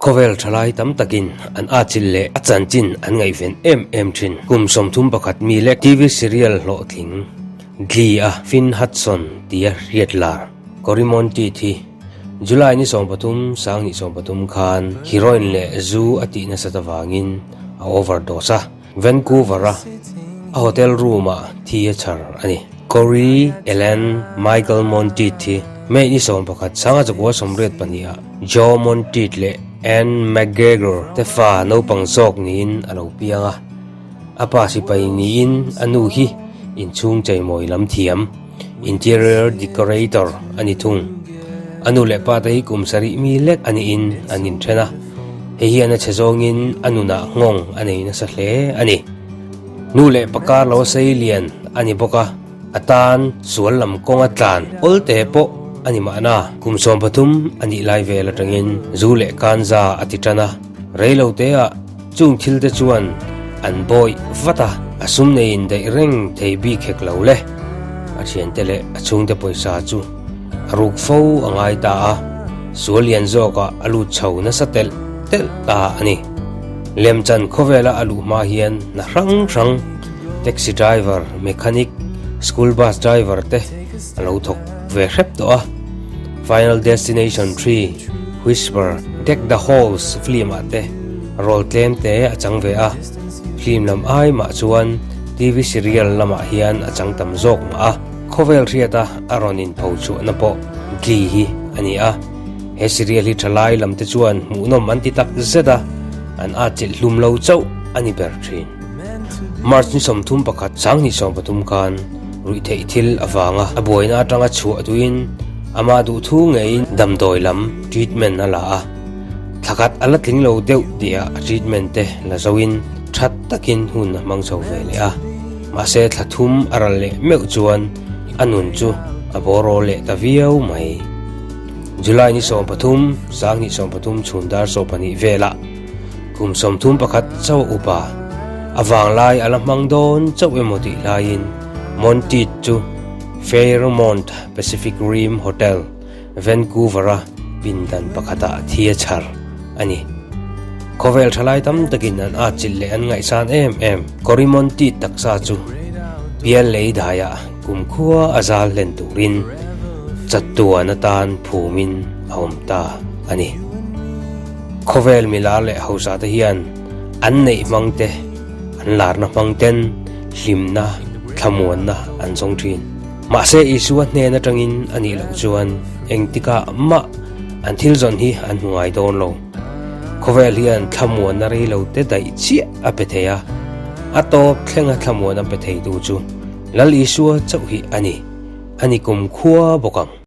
Khawvel thalai tam takin an atchilh leh a chanchin an ngaihven em em thin. Kum 31 mi lek TV serial hlawhtling Glee a Finn Hudson tia hriat lar Cory Monteith hi July ni 13, 2013 khan heroin leh zu a tih nasat avangin a overdose a. Vancouver-a a hotel room-ah thi a chhar a ni. Cory Ellen Michael Monteith hi May ni 11, 1982-ah Joe Monteith leh Ann McGregor te fa naupang zawk niin a lo piang a. A pa sipai niin a nu hi inchhung cheimawi lam thiam, interior decorator, a ni thung. A nu leh pa te hi kum sarih mi lek a niin an inthen a, hei hian a chhe zawngin a nunah nghawng a nei nasa hle a ni. Nu leh pa kar lo sei lian a ni bawk a, a tan sual lam kawnga tlan awl te pawh a ni mahna. Kum 13 a nih lai vel atangin zu leh kanza a ti tan a, rei lo teah Chung thil te chuan an bawih vat a, a sum neiin daih reng thei bik hek lo le. A thiante leh a chhungte pawisa chu a ruk fo a ngai ta a, sual lian zawkah a lut chho nasa telh telh ta a ni. Lemchan khawvela a luh hma hian hna hrang hrang, taxi driver, mechanic, school bus driver te a lo thawk ve hrep tawh a. Final Destination 3, Whisper, Deck the Halls film-ah te role tlem te a chang ve a, film lam ai mah chuan TV serial lamah hian a chang tam zawk mah a, khawvel hriata a rawn inpho chhuahna pawh Glee hi a ni a, he serial hi thalai lam te chuan hmuhnawm an ti tak zet a, an atchilh hlum lo chauh a ni ber thin. March ni 31, 2013 khan ruihtheih thil avanga a buaina atanga chhuah tuin ama duhthu ngeiin damdawi lam treatment a la a, thlakhat a la tling lo deuh tihah a treatment te la zoin that takin hun a hmang chho ve leh a, mahse thla thum a ral leh meuh chuan a nun chu a bawrawl leh ta viau mai. July ni 13, 2013 chhun dar 12 velah Kum 31 chauh upa, a vanglai a la hmang dawn chauh emaw tih laiin Monteith chu Fairmont Pacific Rim Hotel, Vancouver-a pindan pakhatah thi a chhar a ni. Khawvel thalai tam takin an atchilh leh an ngaihsan em em Cory Monteith taksa chu pial lei daiah kumkhua a zal hlen turin chattuan atan phumin a awm ta a ni. Khawvel milar leh hausa te hian an neih hmang te, an larna hmang ten hlimna, thlamuanna an zawng thin. Mahse Isua hnen atangin a nih loh chuan engtikah mah an thil zawn hi an hmu ngai dawn lo. Khawvel hian thlamuanna rei lo te daih chiah a pe thei a, a tawp thlenga thlamuan a pe theitu chu Lal Isua chauh hi a ni, a ni kumkhua bawk ang.